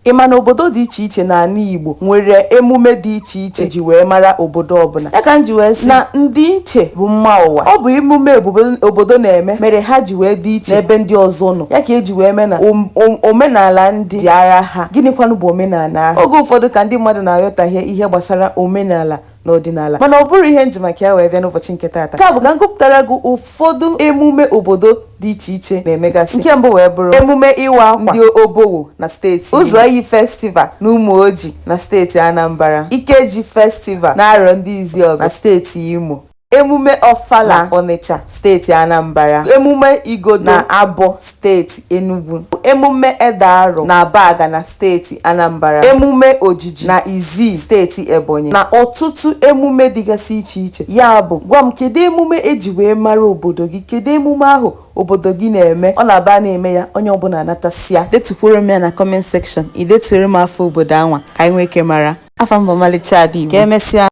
Ị ma na obodo dị iche iche n'ala Igbo nwere emume dị iche iche eji wee mara obodo ọbụla. Ya ka m ji wee sị na ndịiche bụ mma ụwa. Ọ bụ emume obodo na-eme mere ha ji wee dị iche n'ebe ndị ọzọ nọ. Ya ka eji wee mee na omenala ndị dị ara ha. Gịnịkwanụ bụ omenala ahụ? Oge ụfọdụ ka ndị mmadụ na-aghọtahie ihe gbasara omenala na ọdịnala, mana ọ bụrọ ihe m ji maka ya wee bịa n'ụbọchị nke taata. Nke a bụ ka m gụpụtara gị ụfọdụ emume obodo dị iche iche na-emegasị. Nke mbụ wee bụrụ emume ịwa akwa ndị Obowo na steeti Ụzọ Iyi Festival na Ụmụoji na steeti Anambra, Ikeji Festival na Arọndịiziọgụ na steeti Imo, emume Ọfala na Ọnịcha, steeti Anambra, emume Igodo na Abọ, steeti Enugu, emume Ede Arọ na Abagana, steeti Anambra, emume Ojiji na Izii, steeti Ebonyi, na ọtụtụ emume dịgasị iche iche. Ya bụ, gwa m, kedu emume eji wee mara obodo gị? Kedu emume ahụ obodo gị na-eme? Ọ na-aba a na-eme ya, onye ọbụla anatasịa. Detukwuru m ya na comment section, i detuoro m afa obodo anwa ka anyị nwee ike mara. Afa m bụ Ọmalịcha Ada Igbo. Ka emesịa.